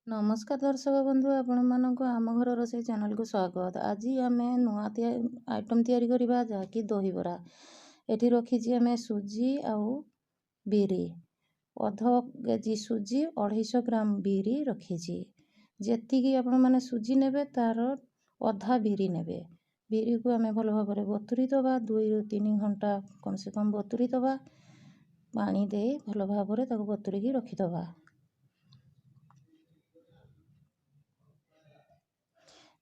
ନମସ୍କାର ଦର୍ଶକ ବନ୍ଧୁ, ଆପଣମାନଙ୍କୁ ଆମ ଘର ରୋଷେଇ ଚ୍ୟାନେଲକୁ ସ୍ୱାଗତ। ଆଜି ଆମେ ନୂଆ ଆଇଟମ୍ ତିଆରି କରିବା, ଯାହାକି ଦହିବରା। ଏଠି ରଖିଛି ଆମେ ସୁଜି ଆଉ ବିରି। ଅଧ କେଜି ସୁଜି, 250 ଗ୍ରାମ ବିରି ରଖିଛି। ଯେତିକି ଆପଣମାନେ ସୁଜି ନେବେ, ତା'ର ଅଧା ବିରି ନେବେ। ବିରିକୁ ଆମେ ଭଲ ଭାବରେ ବତୁରି ଦେବା। 2ରୁ 3 ଘଣ୍ଟା କମ୍ ସେ କମ୍ ବତୁରି ଦେବା। ପାଣି ଦେଇ ଭଲ ଭାବରେ ତାକୁ ବତୁରିକି ରଖିଦେବା।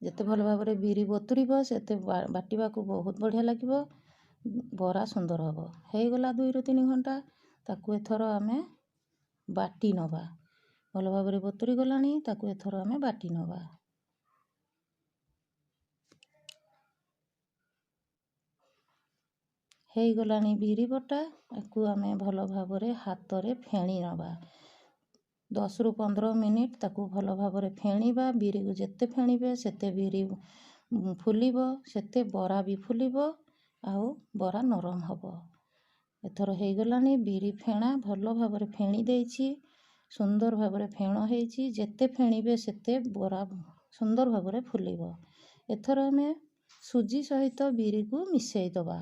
ଯେତେ ଭଲ ଭାବରେ ବିରି ବତୁରିବ, ସେତେ ବାଟିବାକୁ ବହୁତ ବଢ଼ିଆ ଲାଗିବ, ବରା ସୁନ୍ଦର ହେବ। ହେଇଗଲା 2ରୁ 3 ଘଣ୍ଟା, ତାକୁ ଏଥର ଆମେ ବାଟି ନେବା। ଭଲ ଭାବରେ ବତୁରି ଗଲାଣି, ତାକୁ ଏଥର ଆମେ ବାଟି ନେବା। ହେଇଗଲାଣି ବିରି ବଟା, ତାକୁ ଆମେ ଭଲ ଭାବରେ ହାତରେ ଫେଣି ନେବା। 10ରୁ 15 ମିନିଟ୍ ତାକୁ ଭଲ ଭାବରେ ଫେଣିବା। ବିରିକୁ ଯେତେ ଫେଣିବେ, ସେତେ ବିରି ଫୁଲିବ, ସେତେ ବରା ବି ଫୁଲିବ ଆଉ ବରା ନରମ ହେବ। ଏଥର ହେଇଗଲାଣି ବିରି ଫେଣା, ଭଲ ଭାବରେ ଫେଣି ଦେଇଛି। ସୁନ୍ଦର ଭାବରେ ଫେଣ ହେଇଛି। ଯେତେ ଫେଣିବେ, ସେତେ ବରା ସୁନ୍ଦର ଭାବରେ ଫୁଲିବ। ଏଥର ଆମେ ସୁଜି ସହିତ ବିରିକୁ ମିଶାଇ ଦେବା।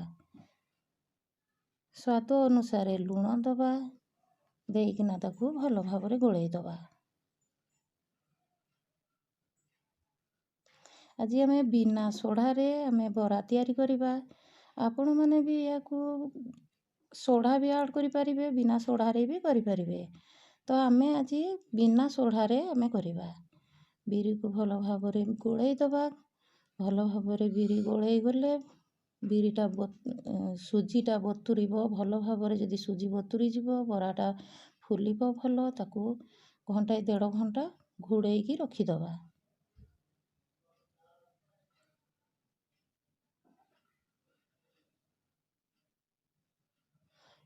ସ୍ୱାଦ ଅନୁସାରେ ଲୁଣ ଦେବା, ଦେଇକିନା ତାକୁ ଭଲ ଭାବରେ ଗୋଳେଇ ଦେବା। ଆଜି ଆମେ ବିନା ସୋଢ଼ାରେ ଆମେ ବରା ତିଆରି କରିବା। ଆପଣମାନେ ବି ଏହାକୁ ସୋଢ଼ା ବି ଆଡ଼୍ କରିପାରିବେ, ବିନା ସୋଢ଼ାରେ ବି କରିପାରିବେ। ତ ଆମେ ଆଜି ବିନା ସୋଢ଼ାରେ ଆମେ କରିବା। ବିରିକୁ ଭଲ ଭାବରେ ଗୋଳେଇ ଦେବା। ଭଲ ଭାବରେ ବିରି ଗୋଳେଇ ଗଲେ ବିରିଟା, ସୁଜିଟା ବତୁରିବ ଭଲ ଭାବରେ। ଯଦି ସୁଜି ବତୁରି ଯିବ, ବରାଟା ଫୁଲିବ ଭଲ। ତାକୁ ଘଣ୍ଟାଏ ଦେଢ଼ ଘଣ୍ଟା ଘୋଡ଼େଇକି ରଖିଦେବା।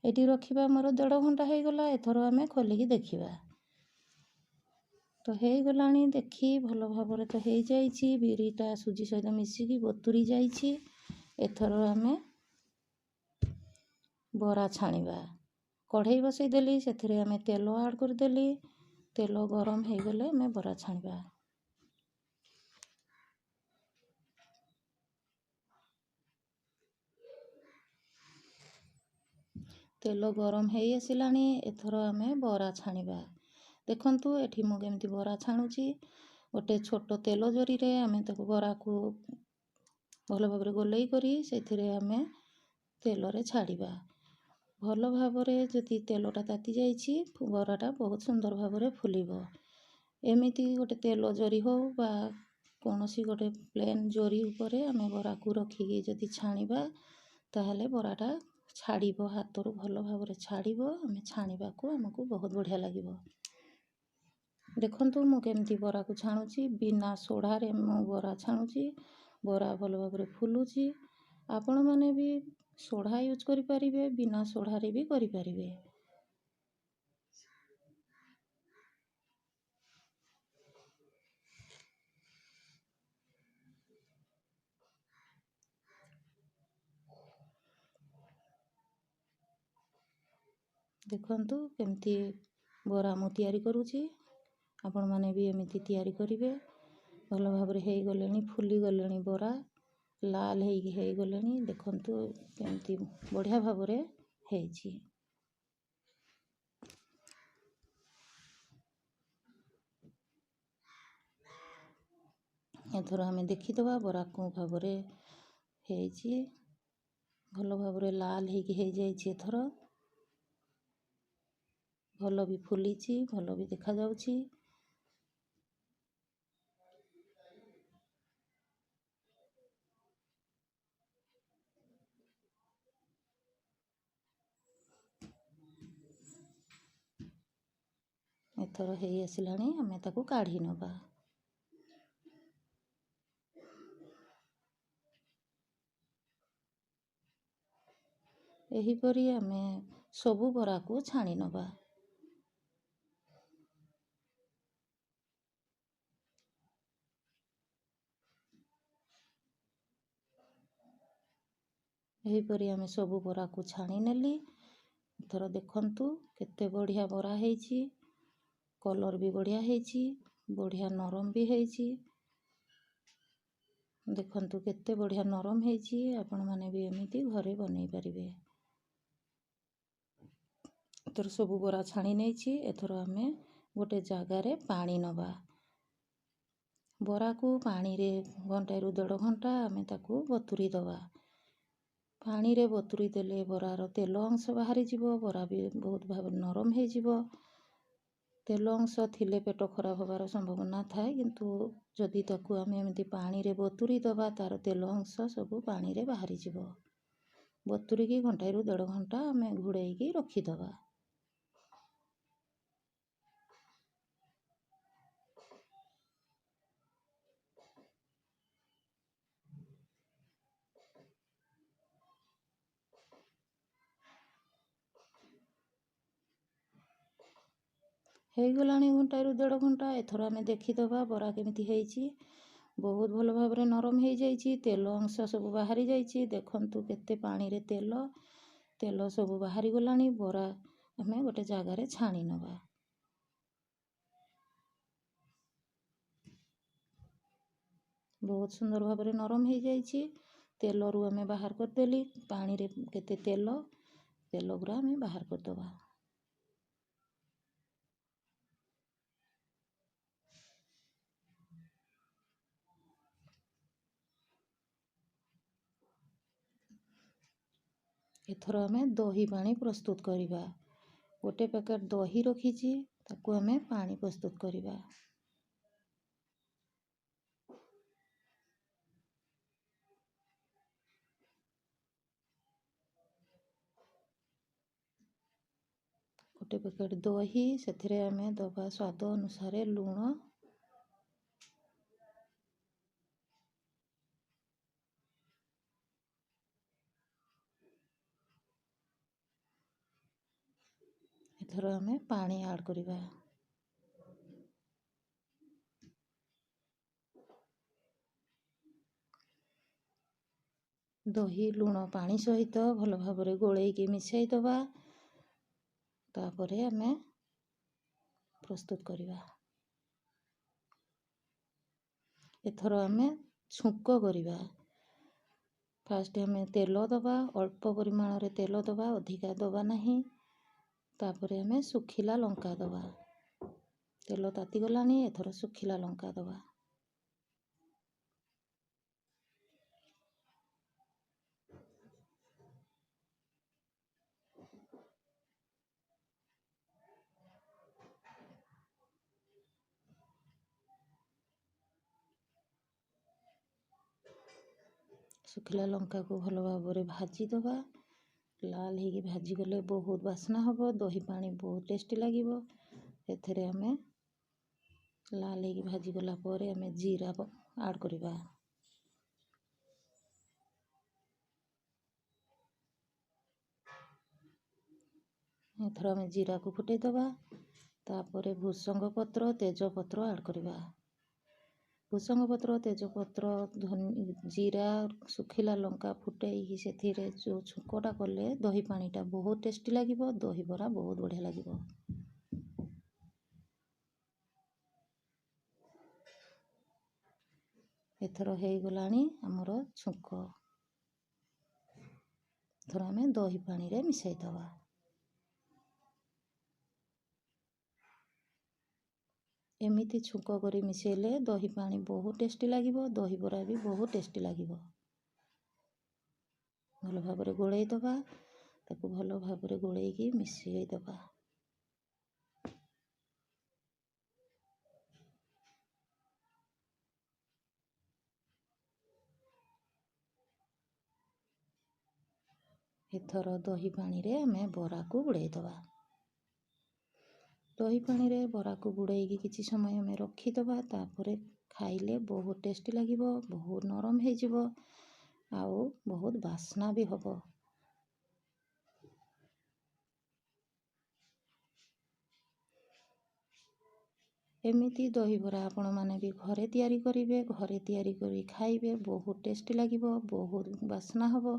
ଏଠି ରଖିବା ଆମର ଦେଢ଼ ଘଣ୍ଟା ହେଇଗଲା। ଏଥର ଆମେ ଖୋଲିକି ଦେଖିବା। ତ ହେଇଗଲାଣି ଦେଖି, ଭଲ ଭାବରେ ତ ହେଇଯାଇଛି। ବିରିଟା ସୁଜି ସହିତ ମିଶିକି ବତୁରି ଯାଇଛି। ଏଥର ଆମେ ବରା ଛାଣିବା। କଢ଼େଇ ବସେଇଦେଲି, ସେଥିରେ ଆମେ ତେଲ ଆଡ଼୍ କରିଦେଲି। ତେଲ ଗରମ ହେଇଗଲେ ଆମେ ବରା ଛାଣିବା। ତେଲ ଗରମ ହେଇ ଆସିଲାଣି, ଏଥର ଆମେ ବରା ଛାଣିବା। ଦେଖନ୍ତୁ, ଏଠି ମୁଁ କେମିତି ବରା ଛାଣୁଛି। ଗୋଟେ ଛୋଟ ତେଲ ଜରିରେ ଆମେ ତାକୁ ବରାକୁ ଭଲ ଭାବରେ ଗୋଲେଇ କରି ସେଥିରେ ଆମେ ତେଲରେ ଛାଡ଼ିବା। ଭଲ ଭାବରେ ଯଦି ତେଲଟା ତାତି ଯାଇଛି, ବରାଟା ବହୁତ ସୁନ୍ଦର ଭାବରେ ଫୁଲିବ। ଏମିତି ଗୋଟେ ତେଲ ଜରି ହେଉ ବା କୌଣସି ଗୋଟେ ପ୍ଲେନ୍ ଜରି ଉପରେ ଆମେ ବରାକୁ ରଖିକି ଯଦି ଛାଣିବା, ତାହେଲେ ବରାଟା ଛାଡ଼ିବ, ହାତରୁ ଭଲ ଭାବରେ ଛାଡ଼ିବ। ଆମେ ଛାଣିବାକୁ ଆମକୁ ବହୁତ ବଢ଼ିଆ ଲାଗିବ। ଦେଖନ୍ତୁ, ମୁଁ କେମିତି ବରାକୁ ଛାଣୁଛି। ବିନା ସୋଢ଼ାରେ ମୁଁ ବରା ଛାଣୁଛି, ବରା ଭଲ ଭାବରେ ଫୁଲୁଛି। ଆପଣମାନେ ବି ସୋଢ଼ା ୟୁଜ୍ କରିପାରିବେ, ବିନା ସୋଢ଼ାରେ ବି କରିପାରିବେ। ଦେଖନ୍ତୁ କେମିତି ବରା ମୁଁ ତିଆରି କରୁଛି। ଆପଣମାନେ ବି ଏମିତି ତିଆରି କରିବେ। ଭଲ ଭାବରେ ହେଇଗଲେଣି, ଫୁଲିଗଲେଣି, ବରା ଲାଲ ହେଇକି ହେଇଗଲେଣି। ଦେଖନ୍ତୁ କେମିତି ବଢ଼ିଆ ଭାବରେ ହେଇଛି। ଏଥର ଆମେ ଦେଖିଦେବା ବରା କେଉଁ ଭାବରେ ହେଇଛି। ଭଲ ଭାବରେ ଲାଲ ହେଇକି ହେଇଯାଇଛି ଏଥର। ଭଲ ବି ଫୁଲିଛି, ଭଲ ବି ଦେଖାଯାଉଛି। ଏଥର ହେଇ ଆସିଲାଣି, ଆମେ ତାକୁ କାଢ଼ି ନେବା। ଏହିପରି ଆମେ ସବୁ ବରାକୁ ଛାଣି ନେବା। ଏହିପରି ଆମେ ସବୁ ବରାକୁ ଛାଣି ନେଲି। ଏଥର ଦେଖନ୍ତୁ କେତେ ବଢ଼ିଆ ବରା ହେଇଛି। କଲର୍ ବି ବଢ଼ିଆ ହେଇଛି, ବଢ଼ିଆ ନରମ ବି ହେଇଛି। ଦେଖନ୍ତୁ କେତେ ବଢ଼ିଆ ନରମ ହେଇଛି। ଆପଣମାନେ ବି ଏମିତି ଘରେ ବନେଇ ପାରିବେ। ଏଥର ସବୁ ବରା ଛାଣି ନେଇଛି। ଏଥର ଆମେ ଗୋଟେ ଜାଗାରେ ପାଣି ନେବା। ବରାକୁ ପାଣିରେ ଘଣ୍ଟାଏରୁ ଦେଢ଼ ଘଣ୍ଟା ଆମେ ତାକୁ ବତୁରି ଦେବା। ପାଣିରେ ବତୁରି ଦେଲେ ବରାର ତେଲ ଅଂଶ ବାହାରିଯିବ, ବରା ବି ବହୁତ ଭାବରେ ନରମ ହେଇଯିବ। ତେଲ ଅଂଶ ଥିଲେ ପେଟ ଖରାପ ହେବାର ସମ୍ଭାବନା ଥାଏ, କିନ୍ତୁ ଯଦି ତାକୁ ଆମେ ଏମିତି ପାଣିରେ ବତୁରି ଦେବା, ତା'ର ତେଲ ଅଂଶ ସବୁ ପାଣିରେ ବାହାରିଯିବ। ବତୁରିକି ଘଣ୍ଟାଏରୁ ଦେଢ଼ ଘଣ୍ଟା ଆମେ ଘୋଡ଼େଇକି ରଖିଦେବା। ହେଇଗଲାଣି ଘଣ୍ଟାଏରୁ ଦେଢ଼ ଘଣ୍ଟା। ଏଥର ଆମେ ଦେଖିଦେବା ବରା କେମିତି ହେଇଛି। ବହୁତ ଭଲ ଭାବରେ ନରମ ହେଇଯାଇଛି, ତେଲ ଅଂଶ ସବୁ ବାହାରି ଯାଇଛି। ଦେଖନ୍ତୁ କେତେ ପାଣିରେ ତେଲ ସବୁ ବାହାରିଗଲାଣି। ବରା ଆମେ ଗୋଟେ ଜାଗାରେ ଛାଣି ନେବା। ବହୁତ ସୁନ୍ଦର ଭାବରେ ନରମ ହେଇଯାଇଛି। ତେଲରୁ ଆମେ ବାହାର କରିଦେଲି। ପାଣିରେ କେତେ ତେଲ ଗୁଡ଼ା ଆମେ ବାହାର କରିଦେବା। ଏଥର ଆମେ ଦହି ପାଣି ପ୍ରସ୍ତୁତ କରିବା। ଗୋଟେ ପ୍ୟାକେଟ୍ ଦହି ରଖିଛି, ତାକୁ ଆମେ ପାଣି ପ୍ରସ୍ତୁତ କରିବା। ଗୋଟେ ପ୍ୟାକେଟ୍ ଦହି, ସେଥିରେ ଆମେ ଦେବା ସ୍ୱାଦ ଅନୁସାରେ ଲୁଣ, ଏଥର ଆମେ ପାଣି ଆଡ଼୍ କରିବା। ଦହି ଲୁଣ ପାଣି ସହିତ ଭଲ ଭାବରେ ଗୋଳେଇକି ମିଶାଇ ଦେବା। ତାପରେ ଆମେ ପ୍ରସ୍ତୁତ କରିବା। ଏଥର ଆମେ ଛୁଙ୍କ କରିବା। ଫାଷ୍ଟ ଆମେ ତେଲ ଦେବା, ଅଳ୍ପ ପରିମାଣରେ ତେଲ ଦେବା, ଅଧିକା ଦେବା ନାହିଁ। ତାପରେ ଆମେ ଶୁଖିଲା ଲଙ୍କା ଦେବା। ତେଲ ତାତିଗଲାଣି, ଏଥର ଶୁଖିଲା ଲଙ୍କା ଦେବା। ଶୁଖିଲା ଲଙ୍କାକୁ ଭଲ ଭାବରେ ଭାଜିଦେବା। ଲାଲ ହେଇକି ଭାଜିଗଲେ ବହୁତ ବାସ୍ନା ହେବ, ଦହି ପାଣି ବହୁତ ଟେଷ୍ଟି ଲାଗିବ। ଏଥିରେ ଆମେ ଲାଲ ହେଇକି ଭାଜିଗଲା ପରେ ଆମେ ଜିରା ଆଡ଼୍ କରିବା। ଏଥର ଆମେ ଜିରାକୁ ଫୁଟେଇଦେବା। ତାପରେ ଭୃସଙ୍ଗ ପତ୍ର, ତେଜପତ୍ର ଆଡ଼୍ କରିବା। ଭୃସଙ୍ଗ ପତ୍ର, ତେଜପତ୍ର, ଜିରା, ଶୁଖିଲା ଲଙ୍କା ଫୁଟେଇକି ସେଥିରେ ଯେଉଁ ଛୁଙ୍କଟା କଲେ ଦହି ପାଣିଟା ବହୁତ ଟେଷ୍ଟି ଲାଗିବ, ଦହିବରା ବହୁତ ବଢ଼ିଆ ଲାଗିବ। ଏଥର ହେଇଗଲାଣି ଆମର ଛୁଙ୍କ। ଏଥର ଆମେ ଦହି ପାଣିରେ ମିଶାଇଦେବା। ଏମିତି ଛୁଙ୍କ କରି ମିଶାଇଲେ ଦହି ପାଣି ବହୁତ ଟେଷ୍ଟି ଲାଗିବ, ଦହିବରା ବି ବହୁତ ଟେଷ୍ଟି ଲାଗିବ। ଭଲ ଭାବରେ ଗୋଳେଇ ଦେବା, ତାକୁ ଭଲ ଭାବରେ ଗୋଳେଇକି ମିଶାଇ ଦେବା। ଏଥର ଦହି ପାଣିରେ ଆମେ ବରାକୁ ବୁଡ଼େଇ ଦେବା। ଦହି ପାଣିରେ ବରାକୁ ବୁଡ଼େଇକି କିଛି ସମୟ ଆମେ ରଖିଦେବା। ତାପରେ ଖାଇଲେ ବହୁତ ଟେଷ୍ଟି ଲାଗିବ, ବହୁତ ନରମ ହେଇଯିବ ଆଉ ବହୁତ ବାସ୍ନା ବି ହେବ। ଏମିତି ଦହିବରା ଆପଣମାନେ ବି ଘରେ ତିଆରି କରିବେ, ଘରେ ତିଆରି କରି ଖାଇବେ, ବହୁତ ଟେଷ୍ଟି ଲାଗିବ, ବହୁତ ବାସ୍ନା ହେବ।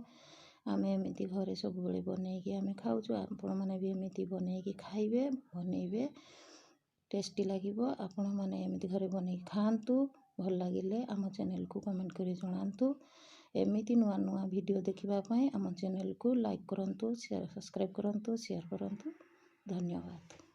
ଆମେ ଏମିତି ଘରେ ସବୁବେଳେ ବନେଇକି ଆମେ ଖାଉଛୁ। ଆପଣମାନେ ବି ଏମିତି ବନେଇକି ଖାଇବେ, ବନେଇବେ, ଟେଷ୍ଟି ଲାଗିବ। ଆପଣମାନେ ଏମିତି ଘରେ ବନେଇକି ଖାଆନ୍ତୁ। ଭଲ ଲାଗିଲେ ଆମ ଚ୍ୟାନେଲକୁ କମେଣ୍ଟ କରି ଜଣାନ୍ତୁ। ଏମିତି ନୂଆ ନୂଆ ଭିଡ଼ିଓ ଦେଖିବା ପାଇଁ ଆମ ଚ୍ୟାନେଲକୁ ଲାଇକ୍ କରନ୍ତୁ, ସେୟାର, ସବସ୍କ୍ରାଇବ୍ କରନ୍ତୁ, ସେୟାର କରନ୍ତୁ। ଧନ୍ୟବାଦ।